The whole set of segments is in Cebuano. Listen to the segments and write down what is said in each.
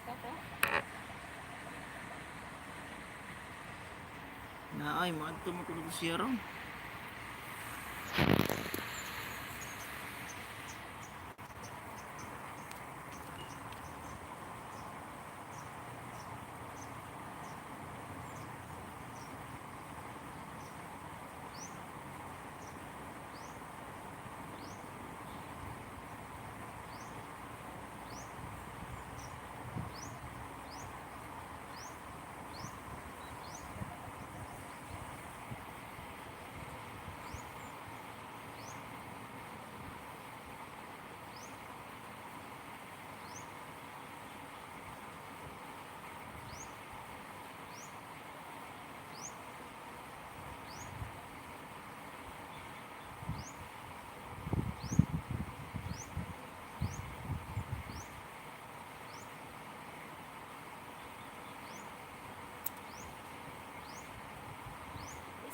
Ka ko. Na ay maadto mo kuno siya ron.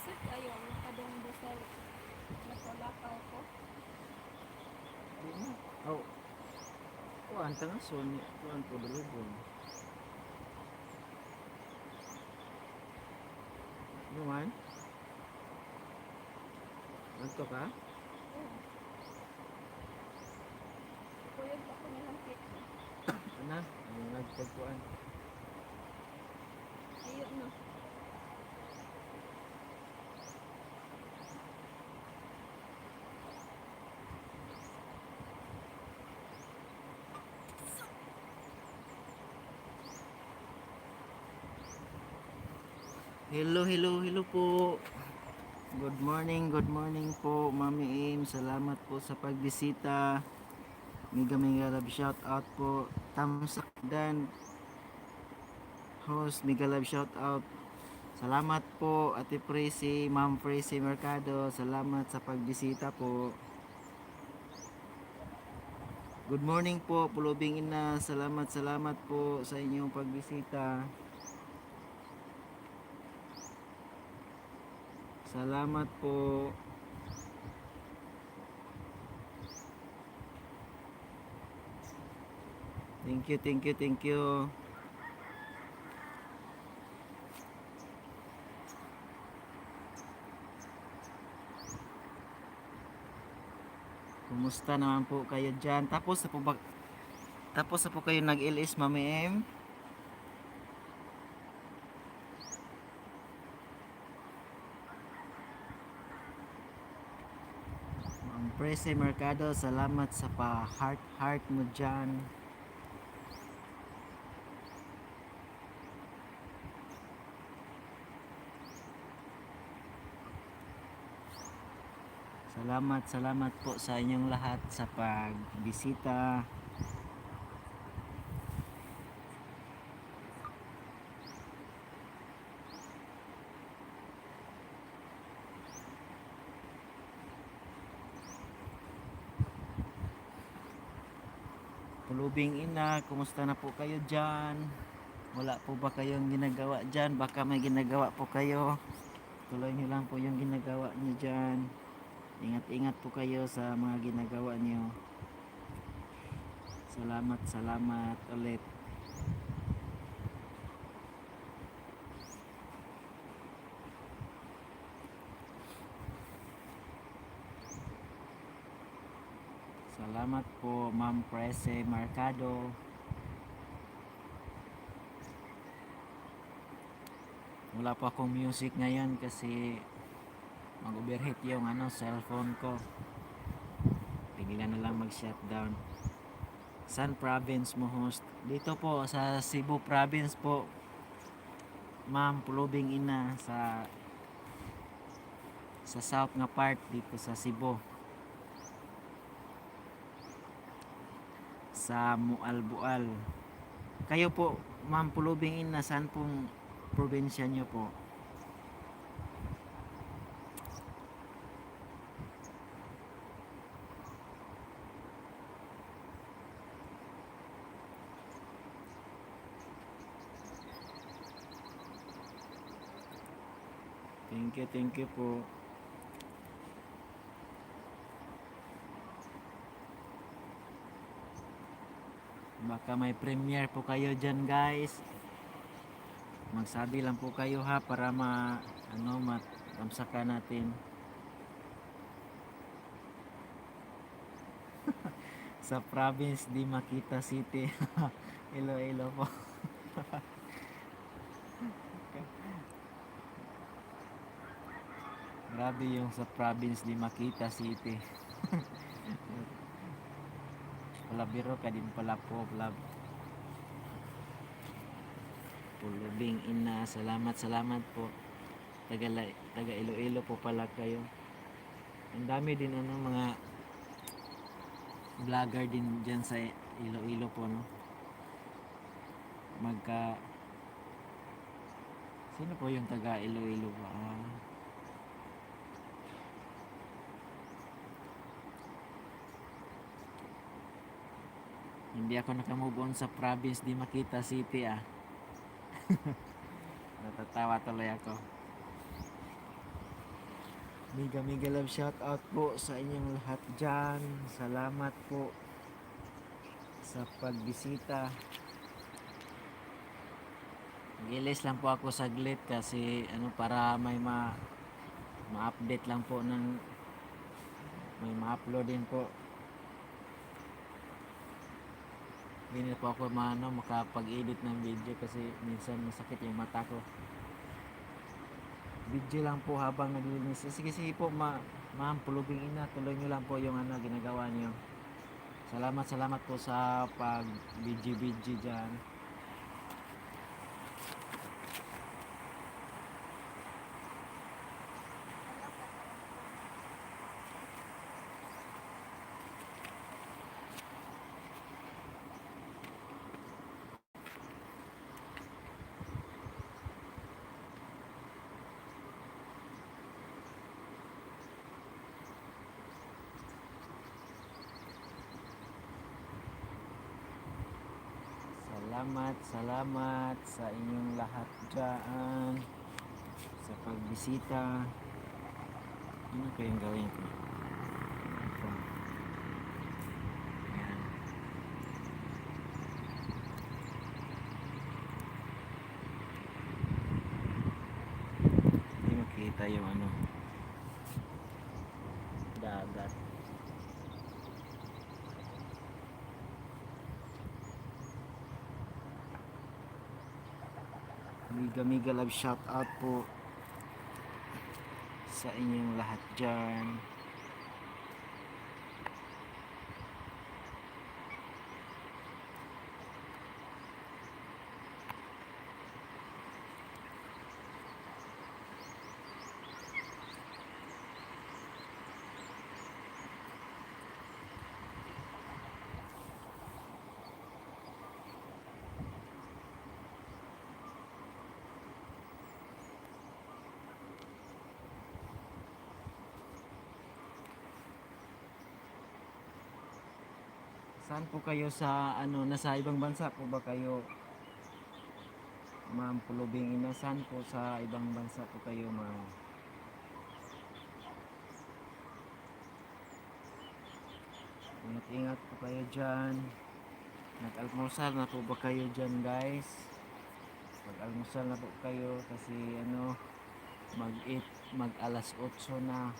Isip kayo, kadong busel. Nakulakaw ko. Di na. Oh. Kuan ta nga son, kuan po dulubon. Numan? Anto ka? Oo. Kuyog ako nilang cake. Ana, ang nagpagkuan. Ayun no. Hello, hello, hello po. Good morning po, Mami Aim. Salamat po sa pagbisita. Mega mega love shout out po. Tamsak Dan. Host, mega love shout out. Salamat po, Ate Prissy, Ma'am Prissy Mercado. Salamat sa pagbisita po. Good morning po, Pulubing Ina. Salamat, salamat po sa inyong pagbisita. Salamat po. Thank you, thank you, thank you. Kumusta naman po kayo dyan? Tapos na po kayo nag-LS, Mami M? Ma'am Prese Mercado, salamat sa pa heart heart mo dyan. Salamat, salamat po sa inyong lahat sa pagbisita. Pulubing Ina, kumusta na po kayo dyan? Wala po ba kayong ginagawa dyan? Baka may ginagawa po kayo. Tuloy nyo lang po yung ginagawa nyo dyan. Ingat-ingat po kayo sa mga ginagawa nyo. Salamat, salamat ulit. Salamat po, Ma'am Prese Mercado. Wala po akong music ngayon kasi mag-overheat yung ano, cellphone ko. Pigilan na lang mag-shutdown. San province mo, host? Dito po sa Cebu province po. Ma'am Pulubing Ina, sa south nga part dito sa Cebu. Sa Mualbual. Kayo po, Ma'am Pulubing Ina, saan pong probinsya niyo po? Thank you po. Baka may premiere po kayo dyan, guys. Magsabi lang po kayo ha para ma ano matamsakan natin. Sa province di makita city. Iloilo po. Grabe yung sa province di makita city. Palabiro ka din pala po, love. Pulubing ina, salamat, salamat po. Taga, taga Iloilo po pala kayo. Ang dami din ano mga vlogger din dyan sa Iloilo po, no? Magka Sino po yung taga Iloilo ba? Ah. Hindi ako nakamove on sa province, di makita city ah. Natatawa tuloy ako. Mega mega love shout out po sa inyong lahat dyan. Salamat po sa pagbisita. Gilis lang po ako saglit kasi ano para may ma-update lang po ng may ma-upload din po. Hindi na po ako maano, makapag-edit ng video kasi minsan masakit yung mata ko. Video lang po habang naglilinis. Sige, sige po, ma'am, pulubing ina, tuloy nyo lang po yung ano, ginagawa niyo. Salamat, salamat po sa pag video-video dyan. Salamat, salamat sa inyong lahat dyan sa pagbisita. Ano kayong gawin ko? Ito. Ayan. Hindi makita yung ano dagat. Mega mega love shout out po sa inyong lahat dyan. Saan po kayo sa ano nasa ibang bansa po ba kayo? Ma'am Pulubing Ina, saan po sa ibang bansa po kayo, ma'am? Ingat-ingat po kayo dyan. Nag-almusal na po ba kayo dyan, guys? Mag-almusal na po kayo kasi ano, mag-8, mag alas 8 na.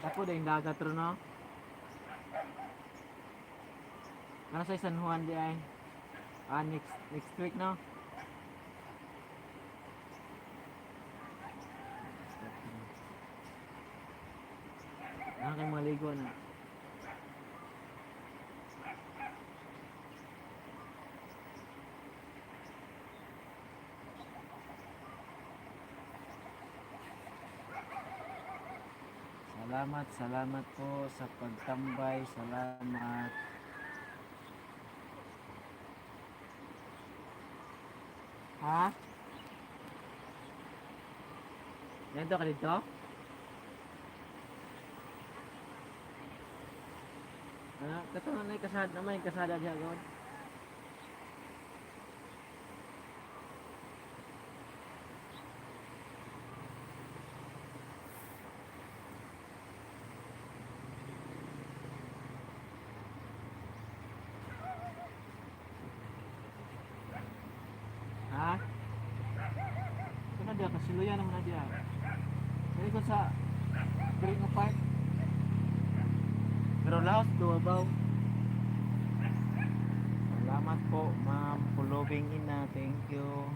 Dako na yung dagat ro, no? Ano sa San Juan di ay? Ah, next next week, no? Ano kayong mga ligo na? Salamat, salamat po sa pagtambay. Salamat. Ha? Nandito ka dito? Ano? Katong na kasada naman, kasada diya gawin. Ha? Ito na diya, kasiluyan naman na diya. Dili ko sa Green Park. Pero laos, duwabaw. Salamat po, ma'am. Pulubing ina. Thank you.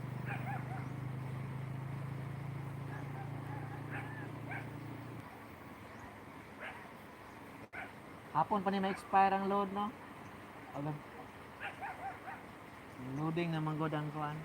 Hapon pa ni ma-expire ang load, no? Alam. Loading naman god ang kuan.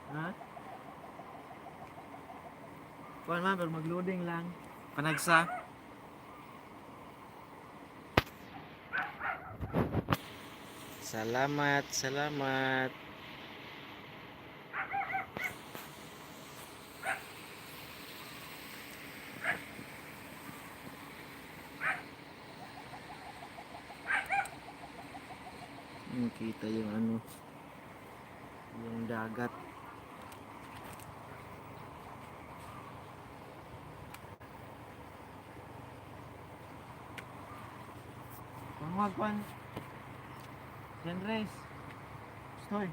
Ha? Kuan man, pero mag-loading lang. Panagsa. Salamat, salamat. Kita yung ano, yung dagat. Pangwag kwan. Senres. Stoy.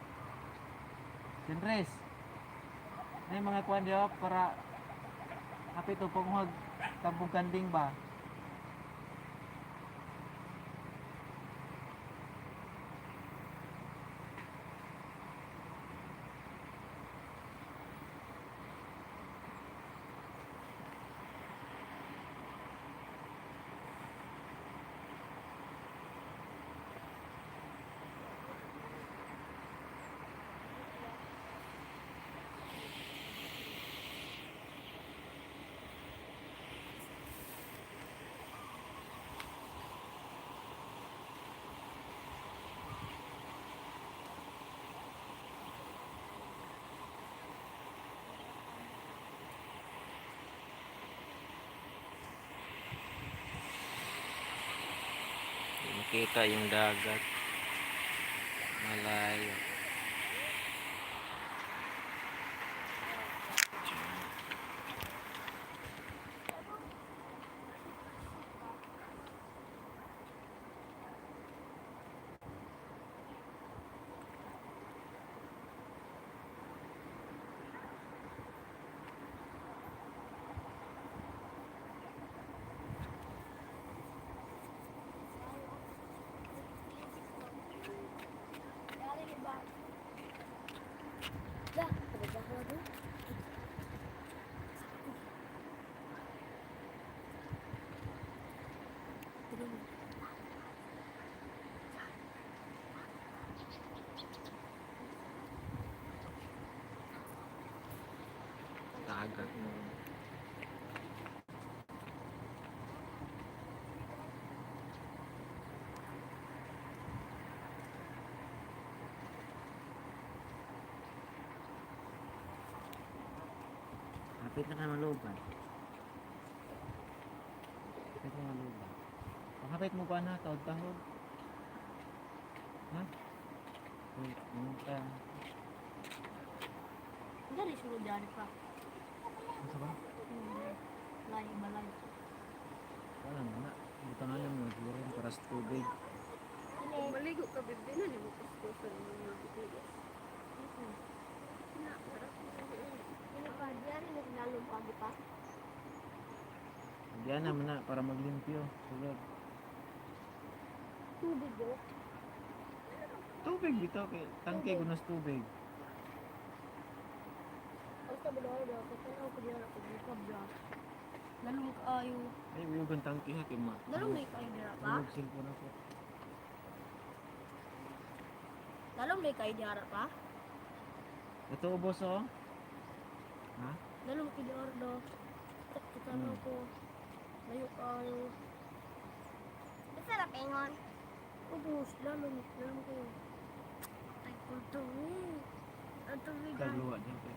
Senres. Ay mga kwan diyo para hapit o pangwag tambong kanding ba? Makita yung dagat. Malayo. Dah, ada lagi. Dagat mo. Kapit na ka maluban. Kapit na maluban. Hapit mo pa na, tahod-tahod. Ha? Uy, ka. Dari sulod dari pa. Ano ba? Lay balay. Wala na na. Butangan lang mo, siguro para sa tubig. Kung maligo ka, bebe, na ni mo kuskusan mo mga bigas. Na, harap mo. Ini pa diari na sinalom pa di pa. Diyan naman na, para maglimpyo. Sulod. Tubig do. Tubig bitaw kay tangke gunos tubig. Basta ba daw daw ko tanaw ko diara ko bukab da. Lalong kaayo. Ay, uyog ang tangke ha kay ma. Lalong may kayo dira pa. Tulog cellphone ako. Lalong may kayo dira pa. Ito ubos oh. Ha? Lalong kayo dira do. Tak tanaw ko. Layo kaayo. Basta na pingon. Ubos lalong lalong kayo. Ay kulto. Ang tubig. Tagluwa diyan kay.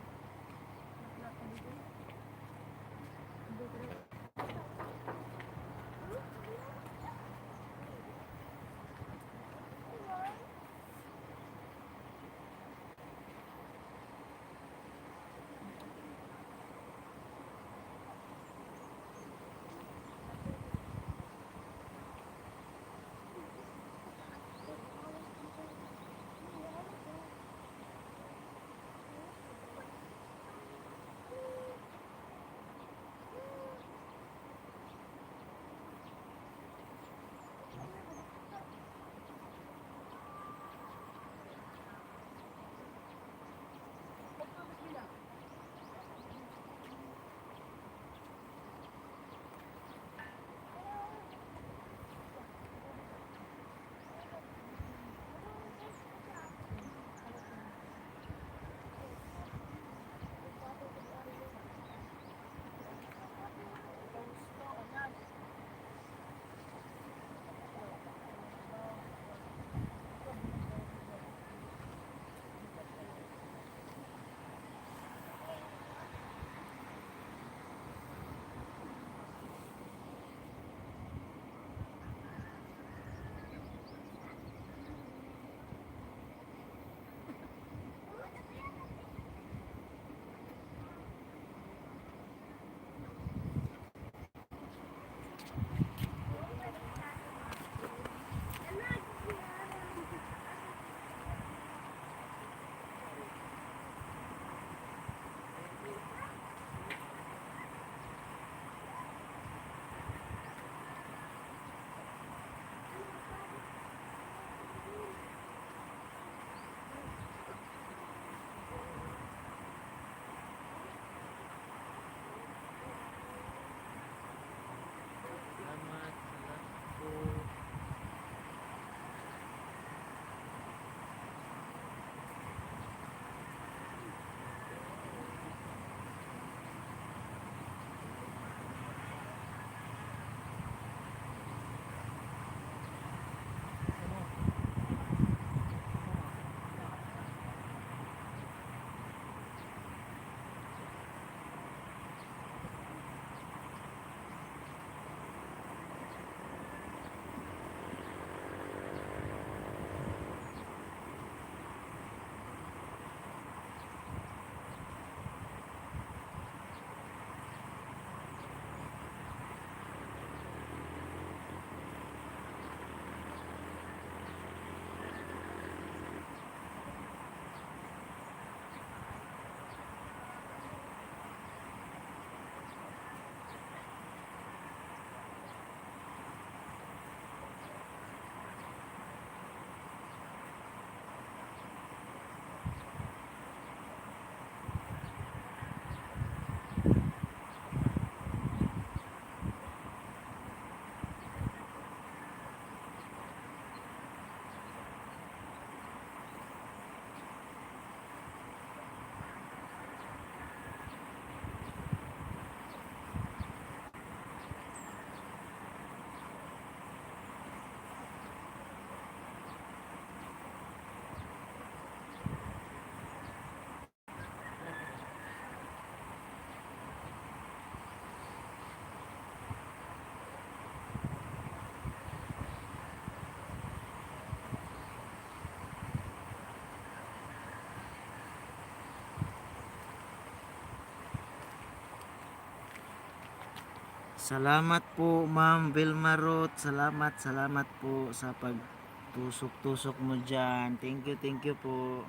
Salamat po, Ma'am Vilma Ruth. Salamat, salamat po sa pagtusok-tusok mo dyan. Thank you po.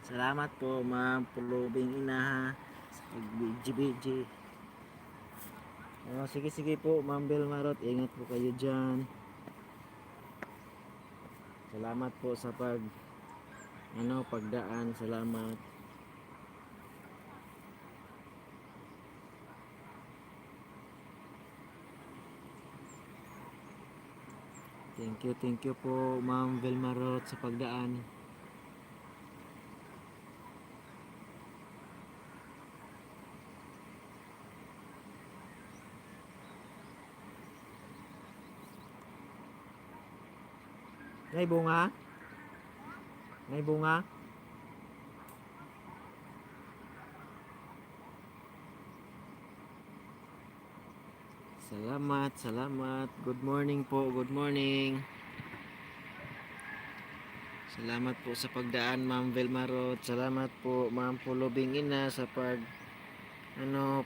Salamat po, Ma'am Pulubing Ina, ha, sa pag-BG-BG. Oh, sige, sige po, Ma'am Vilma Ruth. Ingat po kayo dyan. Salamat po sa ano, pagdaan. Salamat. Thank you po, Ma'am Vilma Roth, sa pagdaan. Nay bunga? Nay bunga? Salamat, salamat. Good morning po, good morning. Salamat po sa pagdaan, Ma'am Vilma Roth. Salamat po, Ma'am Pulubing Ina, sa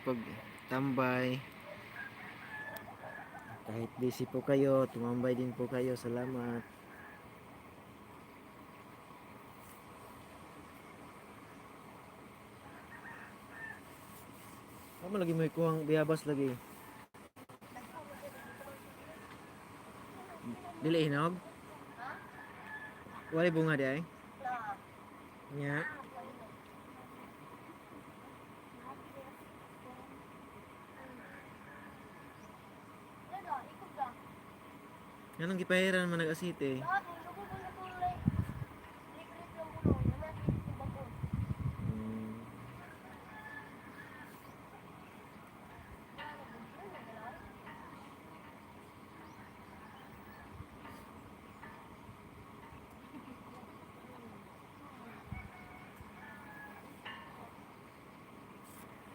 pagtambay. Kahit busy po kayo, tumambay din po kayo. Salamat. Tama lagi mo ikuhang biyabas lagi. Dili hinog? Wala bunga di ay? Nya. Anong gipahiran man nag-asite?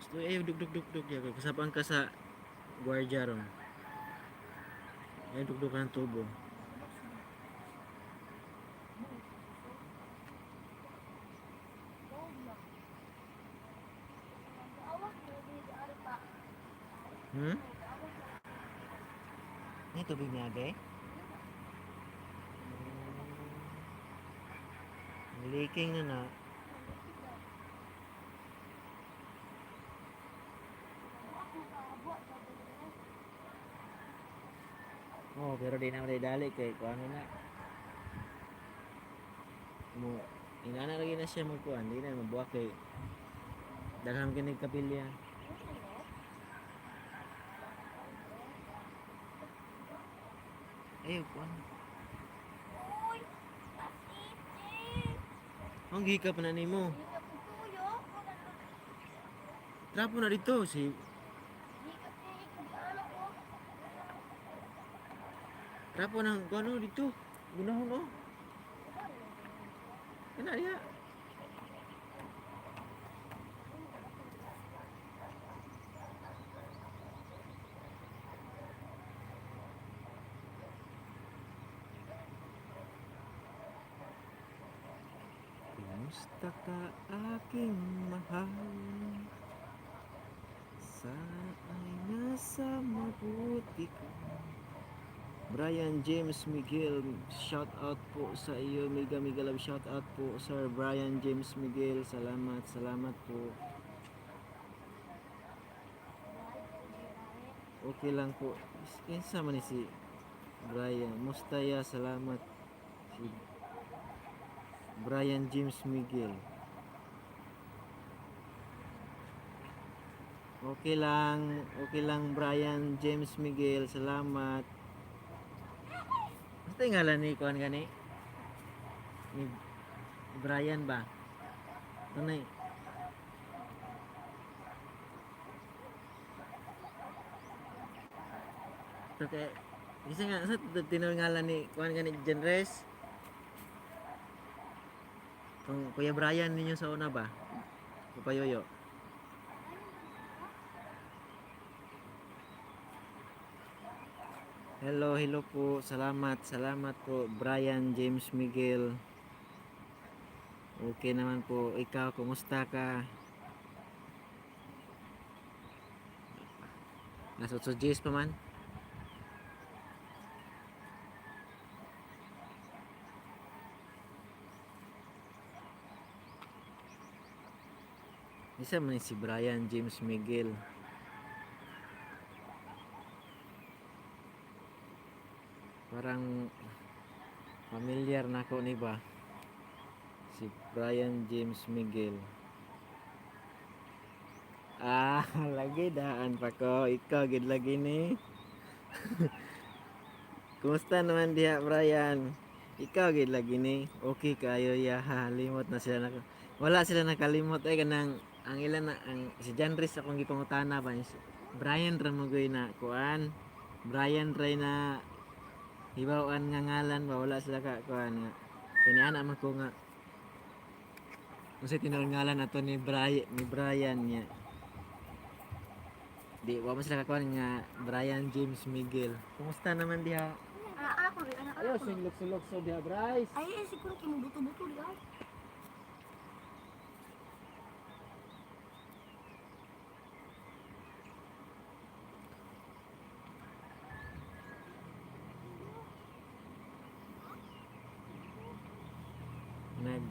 Gusto ay dug dug dug dug ya kasabang ka sa gwardiya ron. Ay dugdug ng tubo. May tubig niya age? Leaking na na. Oh, pero di na dali kay kuan na. Mo inana lagi na siya magkuan, di na mabuak kay daghan kini kapilya. Ay, kuan. Ang gikap na nimo. Trapo na dito si Trapo ng kuan dito. Gunahon oh. Kana diha. Kumusta ka, aking mahal? Sana ay nasa mabuti ka. Brian James Miguel, shout out po sa iyo. Mega mega love shout out po, Sir Brian James Miguel. Salamat, salamat po. Okay lang po. Kinsa man ni si Brian? Mustaya, salamat. Si Brian James Miguel. Okay lang, Brian James Miguel, salamat. Basta yung ngalan ni Kuan gani? Ni Brian ba? Ito na eh. Ito kay isa nga sa tinawag ngalan ni Kuan gani Genres? Kung Kuya Brian ninyo sa una ba? Papayoyo. Hello, hello po. Salamat, salamat po, Brian James Miguel. Okay naman po. Ikaw, kumusta ka? Alas 8:10 pa man. Isa man ni si Brian James Miguel. Parang familiar na ako ni ba? Si Brian James Miguel. Ah, lagi daan pa ko. Ikaw gid lagi ni. Kumusta naman diha, Brian? Ikaw gid lagi ni. Okay kayo ya. Ha, limot na sila na. Wala sila nakalimot ay kanang ang ilan na ang si John Rhys akong gipangutana ba is Brian ra mo gyud na kuan. Brian ra na hibaw-an nga ngalan ba, wala sila ka kuan nga. Kini ana man ko nga unsa tinuod ngalan ato ni Brian niya. Di wa man sila kakuan nga Brian James Miguel. Kumusta naman diha? Anak anak ko, anak anak Ayo ko. sing lukso-lukso diha, Bryce. Ay, eh, siguro kay mo buto-buto di ay. Nag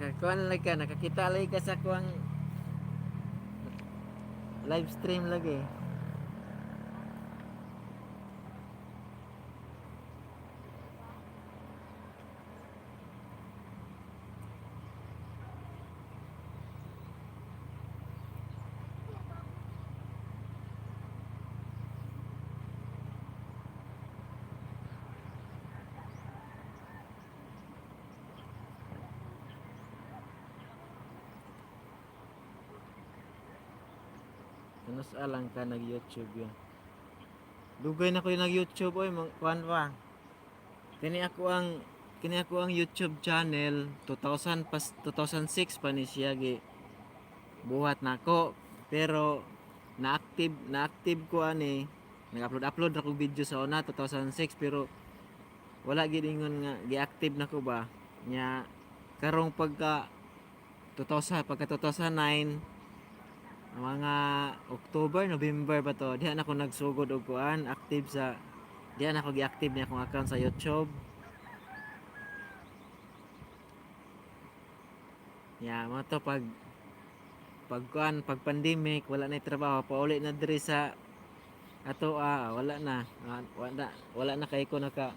Kakuan lagi ka, nakakita lagi ka sa kuang live stream lagi. Ano sa lang ka nag-YouTube yun? Dugay na ko yung nag-YouTube oy, mang kuan pa. Kini ako ang YouTube channel 2000 pas 2006 pa ni siya gi buhat nako, pero na-active ko ani, nag-upload upload ra ko video sa una 2006, pero wala gid ingon nga gi-active na ko ba nya. Karong pagka 2000, pagka 2009, mga October, November ba to, diha na ako nagsugod og kuan, active sa diha na ako gi-active ni akong account sa YouTube. Ya, mo to pag kuan, pag pandemic, wala na trabaho, pauli na diri sa ato ah, wala na. Ah, wala na kay ko naka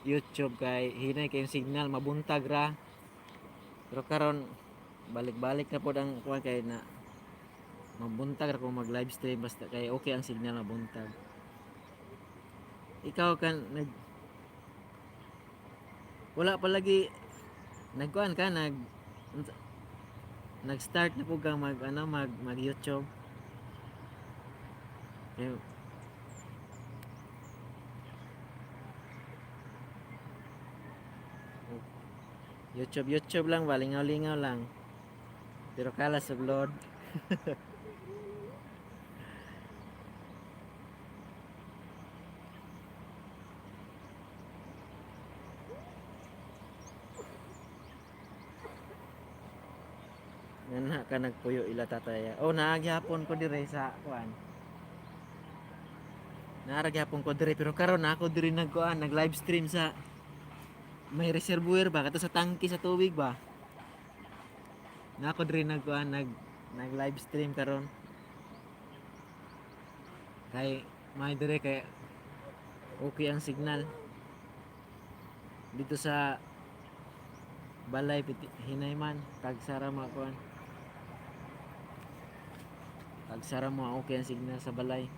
YouTube kay hinay kay signal, mabuntag ra. Pero karon balik-balik na pod ang kuan kay na mabuntag ra kung mag live stream basta kay okay ang signal, mabuntag. Ikaw kan nag wala pa lagi nagkuan ka, nag-start na po kang mag ano mag mag YouTube. Eh, YouTube YouTube lang ba, lingaw-lingaw lang. Pero kala sa Lord. Nga ka nagpuyo ila tataya. Oh, naagyapon ko dire sa kuan. Naaragyapon ko dire, pero karon na ako dire nagkuan, nag live stream sa may reservoir ba kato sa tangki sa tubig ba. Na ako dire nagkuan, nag live stream karon. Kay may dire kay okay ang signal. Dito sa balay piti, hinay man tagsara mo kuan. Tagsara mo, okay ang signal sa balay.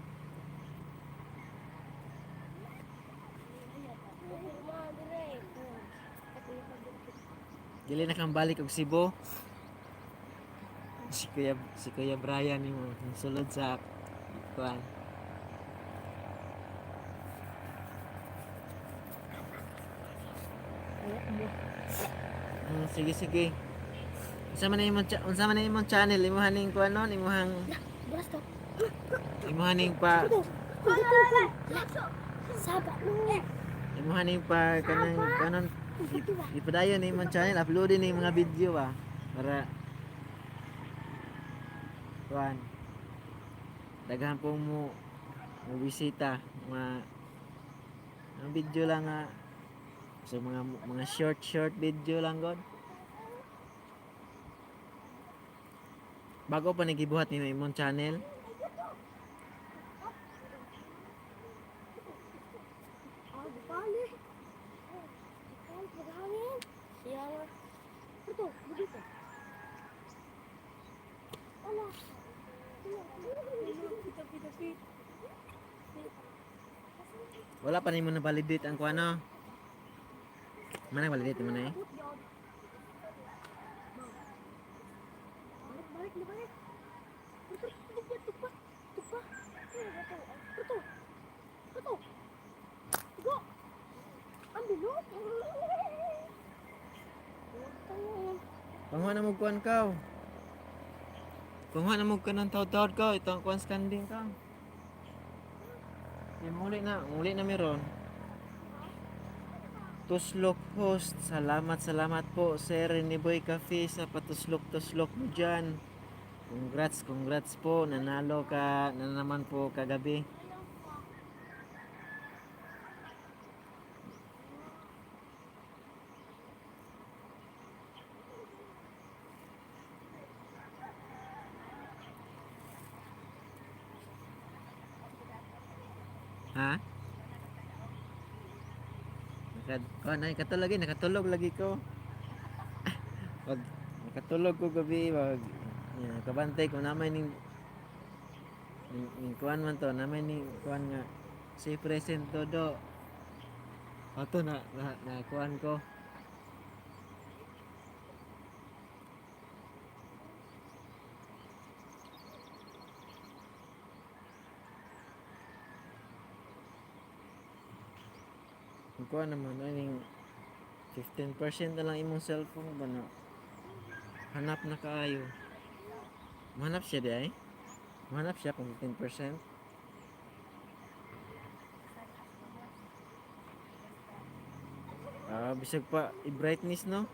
Dili na kang balik og Cebu. Si Kuya Brian nimo sulod sa kuan. Sige sige. Unsa man na imong channel, imuha ning kuan nun, imuhang Buras to. imuha ning pa Saba no. imuha ning pa kanang kanon ipadayon ni imong channel, uploadin ni mga video ba para Kuan. Daghan po mo mo bisita mga ang video lang nga so mga short short video lang god. Bago pa nagibuhat ni imong channel. Ah, bali. Bali, paghangin. Siya na. Ito, dito. Ala. Pita, pita, pita. Wala pa nimo na validate ang kuan no. Mana validate mo na eh. Balik, balik, balik. Ito, tupa, tupa, tupa. Ito, ito. Go. Ang bilog. Panguha na mo kuan ka. Panguha na mo kuan ng taud-taud ka. Ito ang kuan skanding ka. Eh, muli na meron. Tuslok host, salamat salamat po Sir Rene Boy Cafe sa patuslok-tuslok mo dyan. Congrats, congrats po. Nanalo ka na naman po kagabi. Ha? Naka, oh, nakatulog lagi, nakatulog lagi ko. Wag nakatulog ko gabi, wag yeah, kabantay ko namay ning ning kuan man to, namay ning kuan nga si present todo. Ato na na, na kuan ko. Ang kuan naman aning 15% na lang imong cellphone ba na hanap na kaayo. Mahanap siya di ay? Mahanap siya kung 15%. Ah, bisag pa i-brightness no?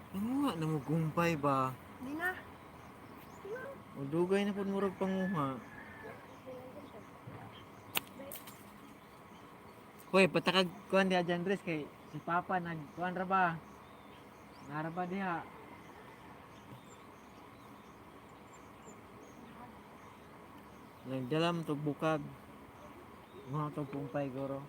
Panguha na mo gumpay ba? Di na. O dugay na pud murag panguha. Hoy, patakag kuan diha dyan, Dres, kay si Papa nag kuan ra ba? Nara ba diha? Nagdala mo tog bukag. Mga tog pumpay goro.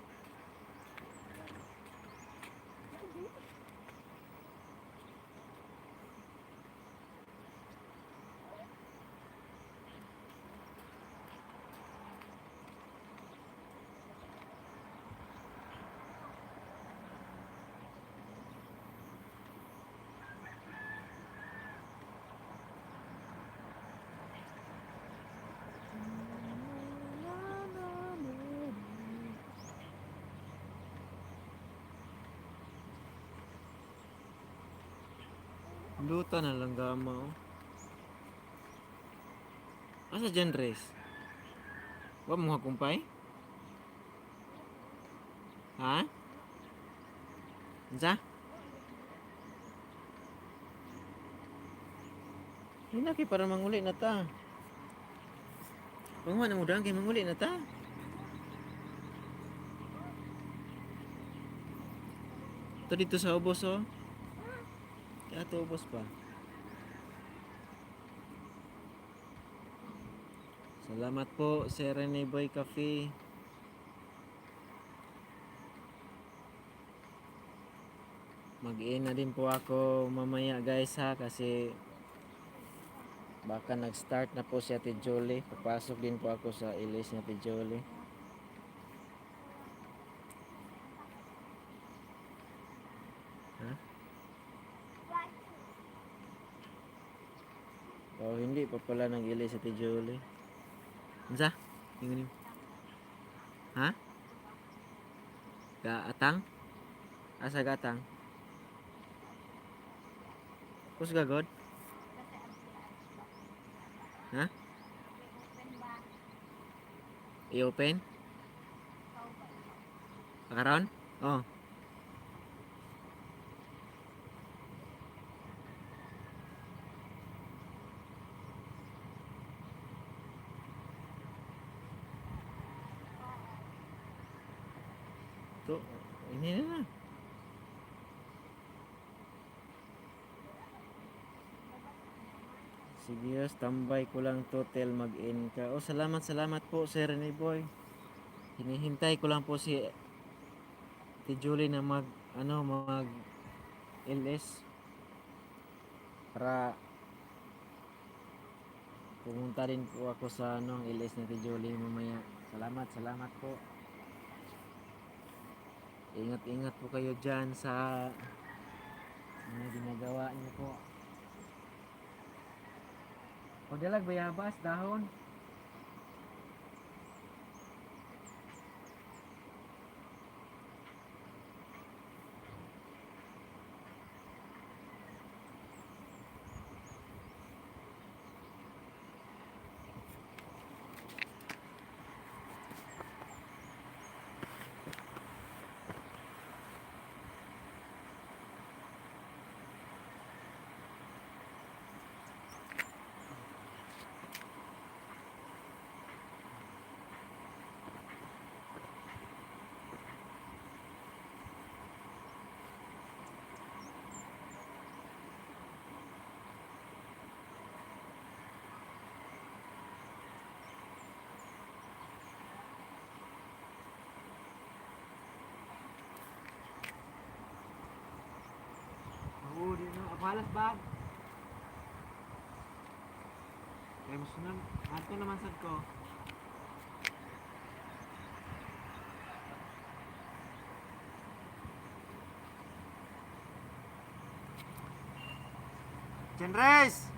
Luta na lang gama oh. Asa dyan, Res? Wa mo hakumpay? Ha? Unsa? Hindi kay para manguli na ta. Panguha na mo daan kay manguli na ta. Ito dito sa ubos oh. Kaya ito ubos pa. Salamat po, Sir Rene Boy Cafe. Mag-in na din po ako mamaya guys ha kasi baka nag-start na po si Ate Jolie. Papasok din po ako sa ilis ni Ate Jolie. Ha? Oh, hindi pa pala nag-ilis si Ate Jolie. Unsa? Ingon nimo. Ha? Gaatang? Asa gatang? Kusga god? Ha? I-open? Karon? Oh. To, ini na na. Sige, tambay ko lang to till mag-in ka. Oh, salamat, salamat po, Sir Rene Boy. Hinihintay ko lang po si Ate Julie na mag, ano, mag LS para pumunta rin po ako sa ano, LS ni Ate Julie mamaya. Salamat, salamat po. Ingat-ingat po kayo dyan sa mga ginagawa niyo po. Pagdalag bayabas, dahon. Oo, di na. Apalas bag. Kaya musunod. Ato naman sad ko. Chenres!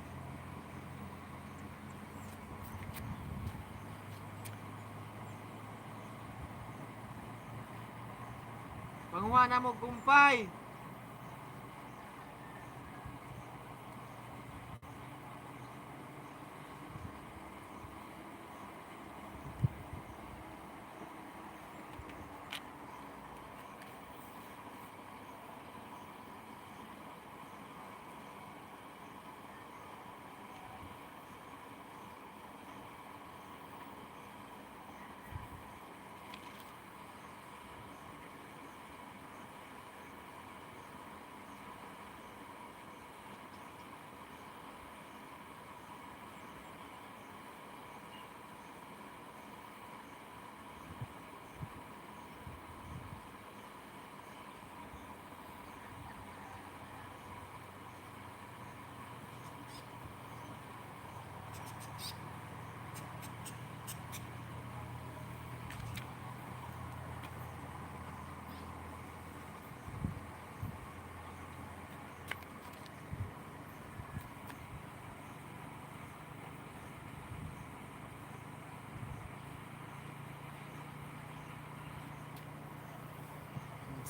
Panguha na mo kumpay!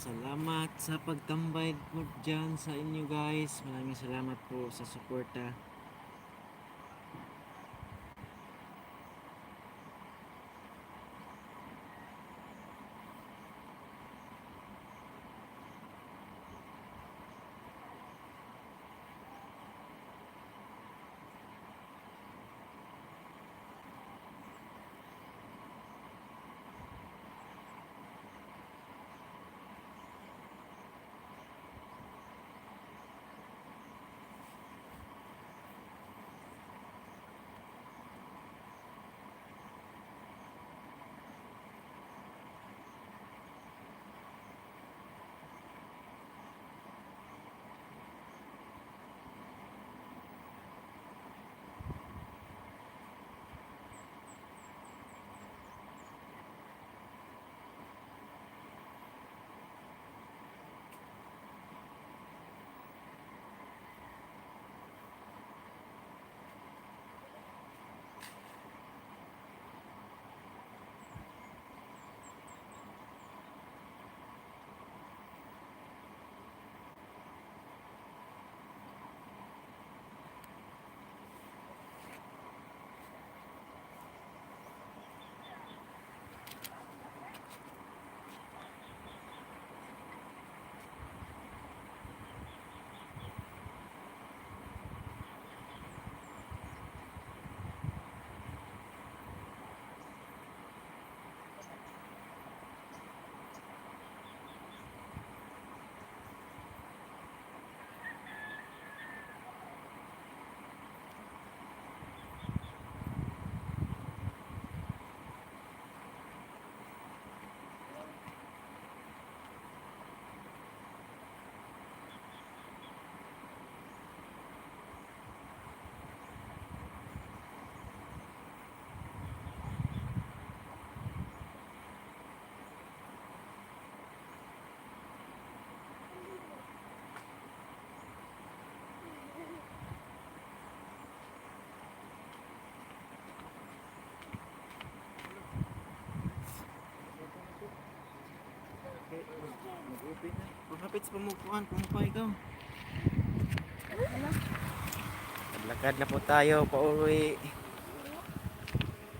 Salamat sa pagtambay po dyan sa inyo, guys. Maraming salamat po sa suporta. Kapit sa pamukuan, kung pa ikaw. Lakad na po tayo, pauwi.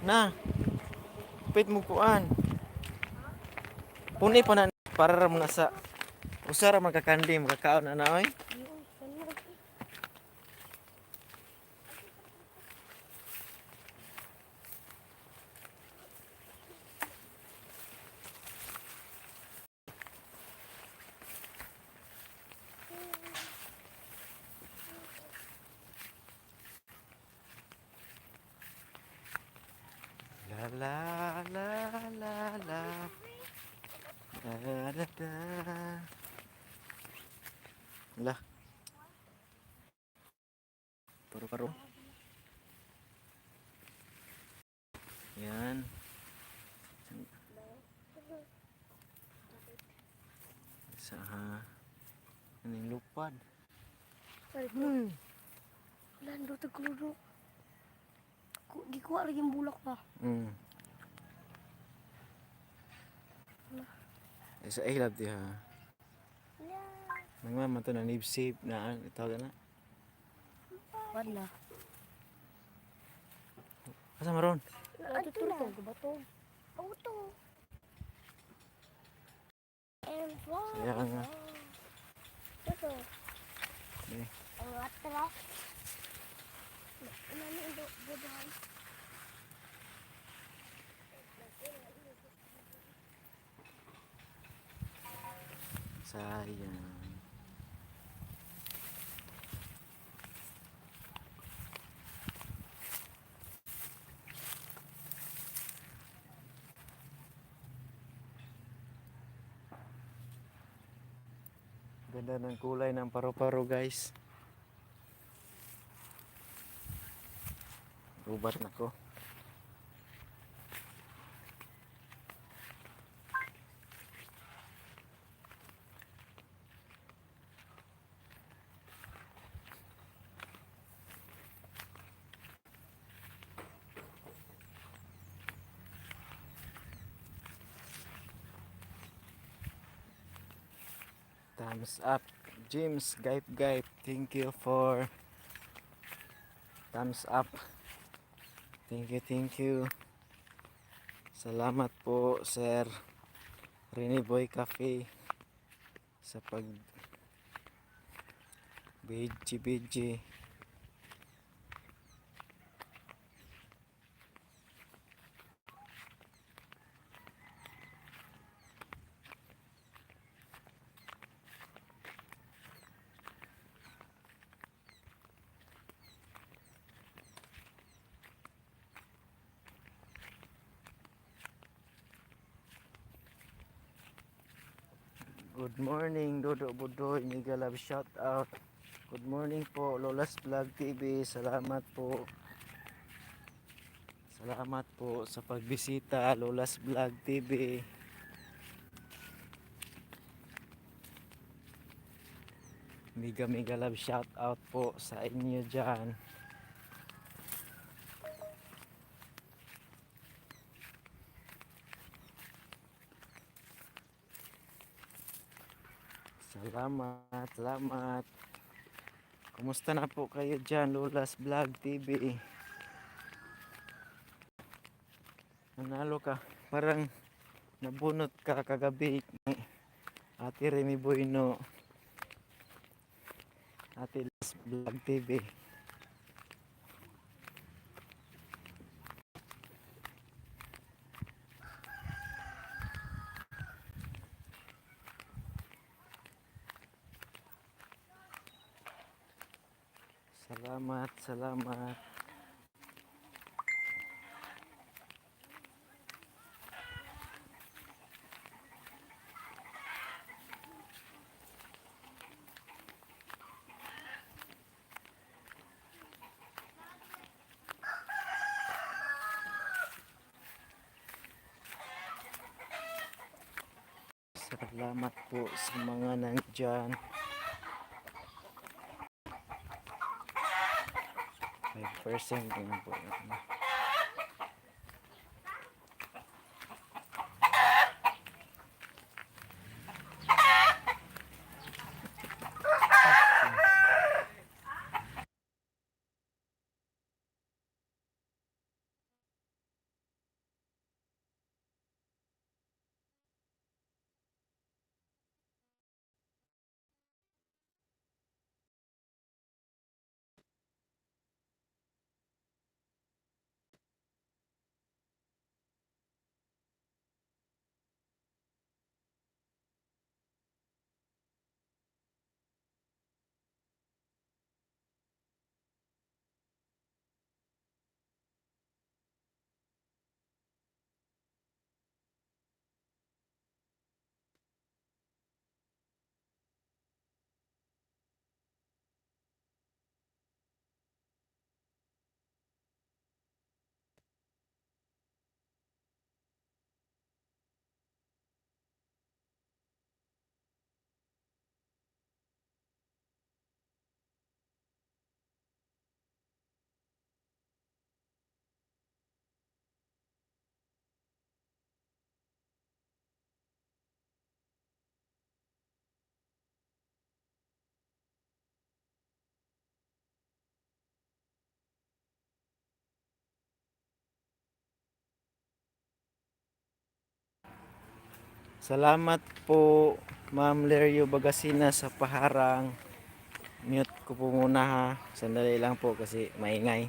Na. Kapit mo kuan. Puni pa na para ra mo na sa usa ra magkakandi makakaon na na oy. La la la la la. La la la. La. Paro-paro. Yan. Sa ha. Ano yung lupad? Wala, ndo tagkuluro. Gikuha lagi yung bulak pa. Eh, sa ilab di ha. Nangmama to na nibsip na tawag na. Wala. Asa maron? Ato to, bato. Auto. And fly. Kaya nga. Ito. Eh. Ang atras. Ano yung budahan? Sayang. Ganda ng kulay ng paru-paro, guys. Gubat na ko. Thumbs up. James Gaip Gaip, thank you for thumbs up. Thank you, thank you. Salamat po, Sir Rene Boy Cafe, sa pag BG BG. Good morning, Dodo Budoy. Mega love shout out. Good morning po, Lola's Vlog TV. Salamat po. Salamat po sa pagbisita, Lola's Vlog TV. Mega mega love shout out po sa inyo dyan. Salamat, salamat. Kumusta na po kayo dyan, Lola's Vlog TV? Nanalo ka. Parang nabunot ka kagabi. Ate Remy Bueno. Ate Lola's Vlog TV. Salamat, salamat. Salamat po sa mga nandyan. 5% lang po yun. Salamat po, Ma'am Lerio Bagasina, sa paharang. Mute ko po muna ha. Sandali lang po kasi maingay.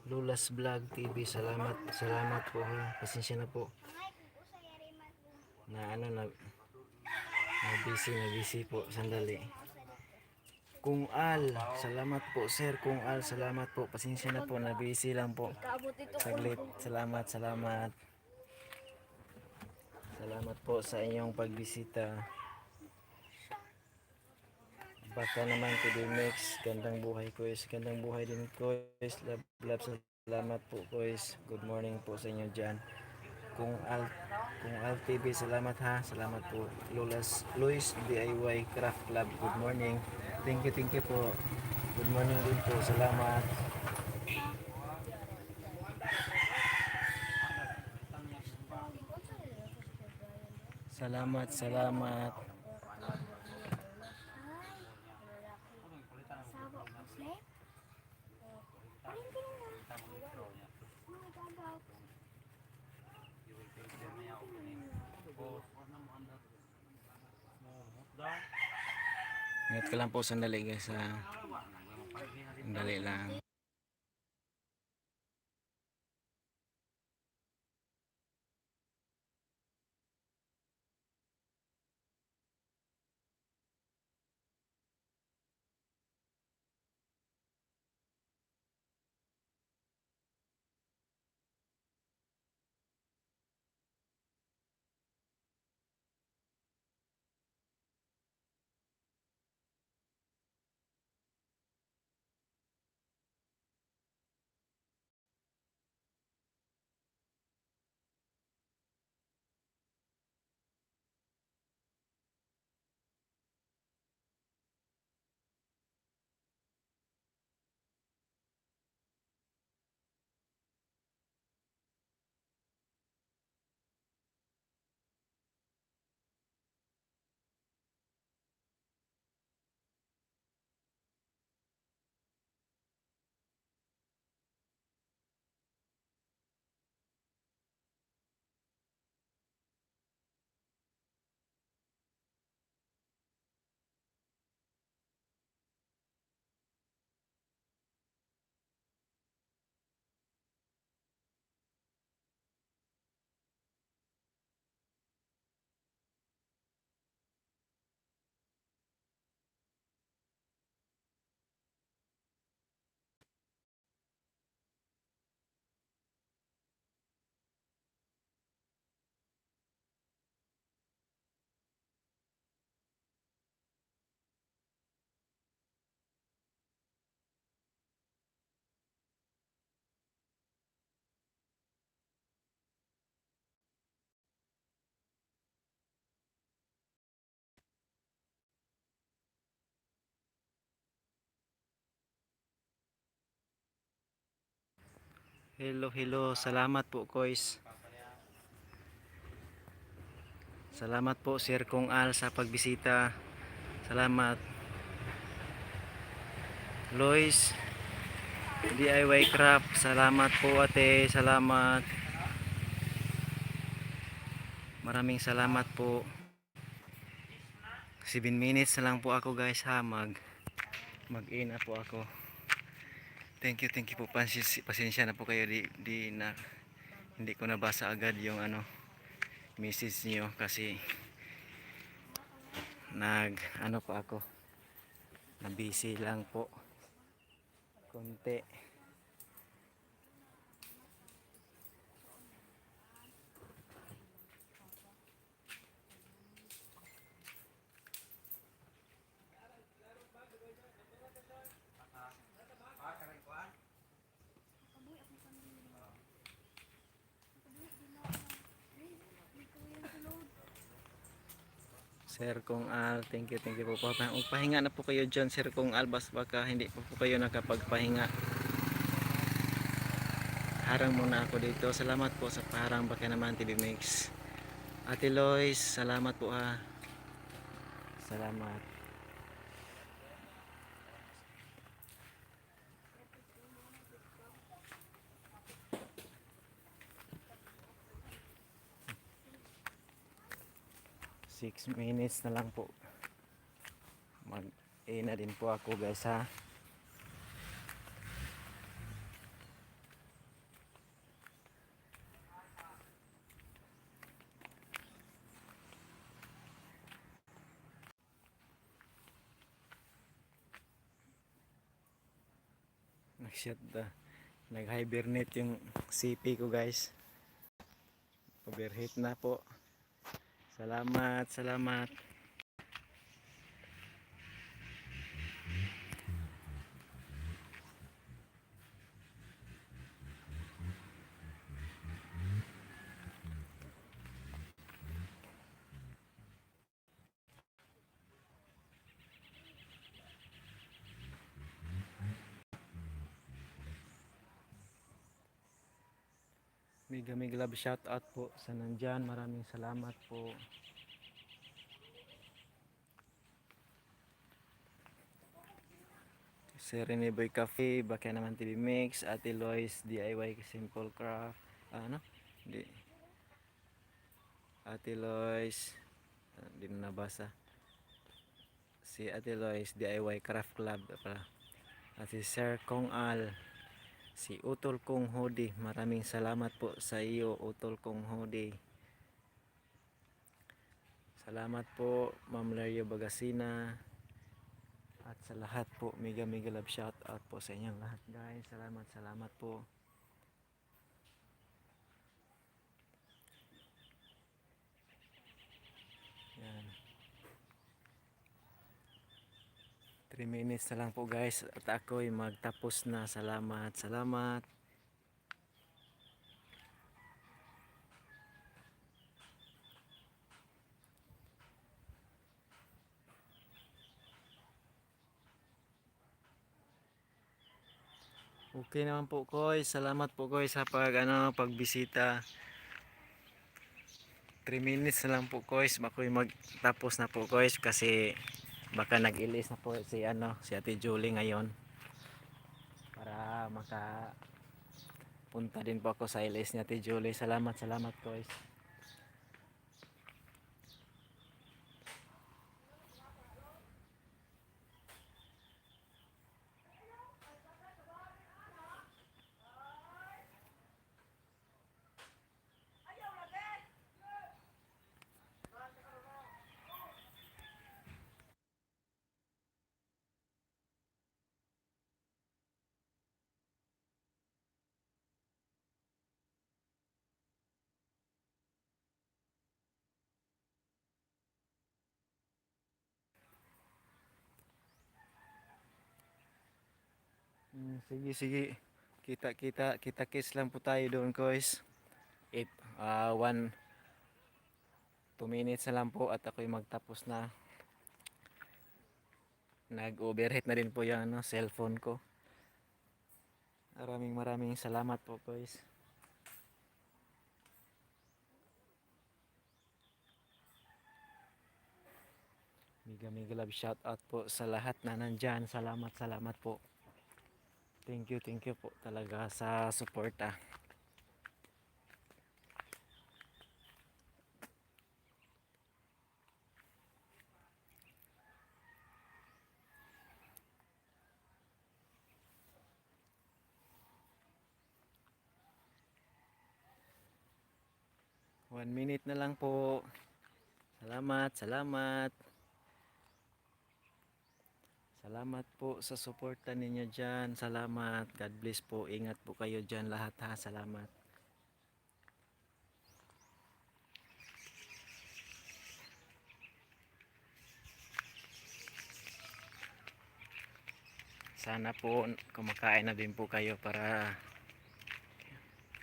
Lula's Vlog TV, salamat. Salamat po ha. Pasensya na po. Na ano na na busy po. Sandali. Kung Al, salamat po, sir. Kung Al, salamat po. Pasensya na po, na busy lang po. Kaabot ito. Saglit. Salamat, salamat. Salamat po sa inyong pagbisita. Baka naman TV Mix. Gandang buhay, Kois. Gandang buhay din, Kois. Love, love. Salamat po, Kois. Good morning po sa inyo dyan. Kung Al TV, salamat ha. Salamat po. Lola's Luis DIY Craft Club. Good morning. Thank you po. Good morning din po. Salamat. Salamat, salamat. Sawa ko sila. Parin din na. Mga gagaw. Ingat ka lang po sandali, guys, ha. Sandali lang. Hello, hello. Salamat po, Kois. Salamat po, Sir Kong Al, sa pagbisita. Salamat. Lois, DIY Craft. Salamat po, ate. Salamat. Maraming salamat po. 7 minutes na lang po ako, guys, ha, mag-in na po ako. Thank you po. Pasensya na po kayo, di na hindi ko nabasa agad yung ano message niyo kasi nag ano pa ako, na busy lang po konti. Sir Kong Al, thank you po. Pahinga na po kayo dyan, Sir Kong Al. Bas baka hindi po po kayo nakapagpahinga. Harang muna ako dito. Salamat po sa paharang, baka naman TV Mix. Ate Lois, salamat po ha. Salamat. 6 minutes na lang po. Mag na din po ako, guys, ha. Nag-shut the nag-hibernate yung CP ko, guys. Overheat na po. Salamat, salamat. Mega mega love shout out po sa nandyan. Maraming salamat po. Sir Rene Boy Cafe, Baka naman TV Mix, Ate Lois, DIY Simple Craft, ah, ano? Di. Ate Lois, ah, di na nabasa. Si Ate Lois, DIY Craft Club pala. At si Sir Kong Al, si Utol Kong Hodi. Maraming salamat po sa iyo, Utol Kong Hodi. Salamat po, Ma'am Lario Bagasina. At sa lahat po, mega mega love shout out po sa inyong lahat, guys. Salamat, salamat po. Yan. 3 minutes na lang po, guys, at ako'y magtapos na. Salamat, salamat. Okay naman po, Koy. Salamat po, Koy, sa pag ano, pagbisita. 3 minutes na lang po, Koy. Ako'y magtapos na po, Koy, kasi baka nag-ilis na po si ano, si Ate Julie ngayon. Para maka punta din po ako sa ilis ni Ate Julie. Salamat, salamat, Koy. Sige, sige. Kita, kita, kita kiss lang po tayo doon, guys. 8, 1, 2 minutes na lang po at ako'y magtapos na. Nag-overheat na din po yung ano, cellphone ko. Maraming maraming salamat po, guys. Mega mega love shout out po sa lahat na nandyan. Salamat, salamat po. Thank you po talaga sa suporta. 1 minute na lang po. Salamat, salamat. Salamat po sa suporta ninyo dyan. Salamat. God bless po. Ingat po kayo dyan lahat ha. Salamat. Sana po kumakain na din po kayo para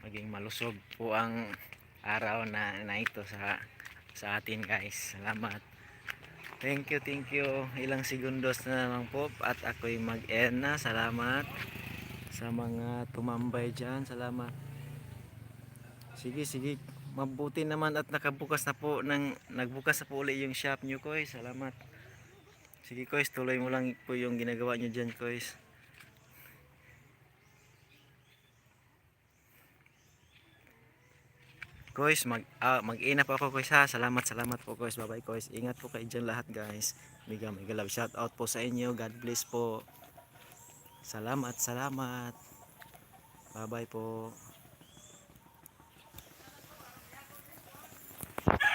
maging malusog po ang araw na ito sa atin, guys. Salamat. Thank you, thank you. Ilang segundos na lang po at ako'y mag-end na. Salamat sa mga tumambay dyan. Salamat. Sige, sige. Mabuti naman at nakabukas na po ng nagbukas na po uli yung shop nyo, Koy. Salamat. Sige, Koys, tuloy mo lang po yung ginagawa nyo dyan, Koys. Koys, mag-ina po ako, Koys, ha. Salamat, salamat po, Koys. Bye-bye, Koys. Ingat po kayo dyan lahat, guys. Mega, mega love shout out po sa inyo. God bless po. Salamat, salamat. Bye-bye po.